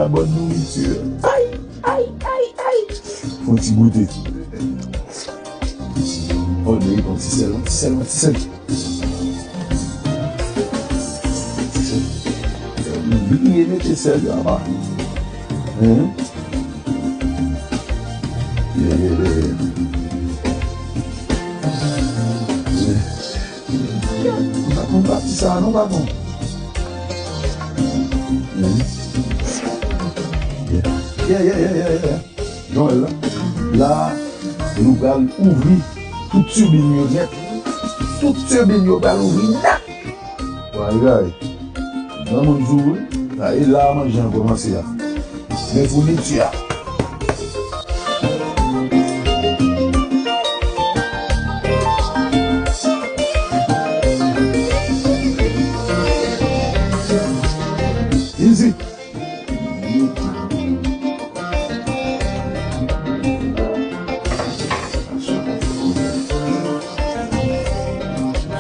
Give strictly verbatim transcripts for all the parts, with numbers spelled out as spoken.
Bòn nouriti. Ay, ay, ay, ay. Fè yon ti goute. Oh, li yon ti sèl, yon ti sèl, yon ti sèl. Bliye mete sèl yo apa. Hein? Yeah, yeah, yeah, yeah. Yeah. M pa konn pati sa non, patwon. Hmm. Yeah. Yeah, yeah, yeah, yeah, yeah. Jan w wè l la. La, nou pral ouvri tout tibin yo nèt. Tout tibin yo pral ouvri nèt. Ay, ay. Granmoun di w wi. Sa e la manje an kòmanse a. Men founiti a. Easy.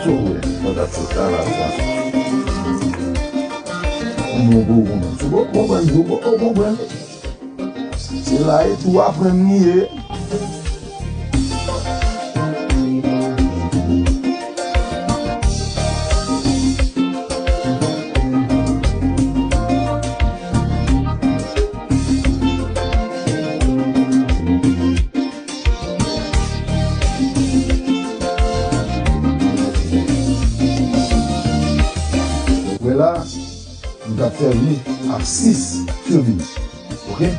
So, wè, sa t ap fèt la, la, sa. Ou bon, bon, bon, bon. Ou bon, bon, bon, bon, bon, bon. Se la e tou aprann li ye. Wè la, nou t ap sèvi a sis tibin. Oke?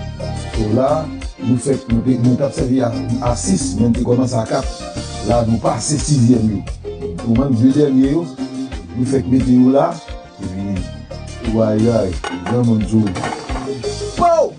So la, nou fèk, nou te, nou t ap sèvi a, a sis, men n te kòmanse a kat. La, nou pase sizyèm yo. Nou mank de dènye yo, nou fèk mete yo la. Epi, wayay, granmoun di w. Pow!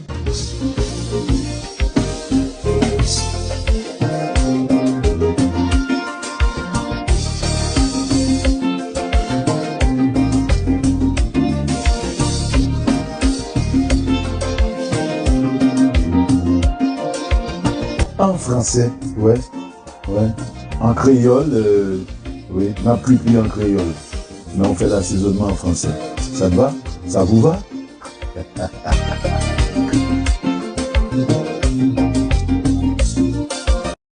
An fransè, wè. Wè. An kreyòl, euh, wi, n ap kwit li an kreyòl. Men w fè l asezònman an fransè. Ça te va? Ça vous va?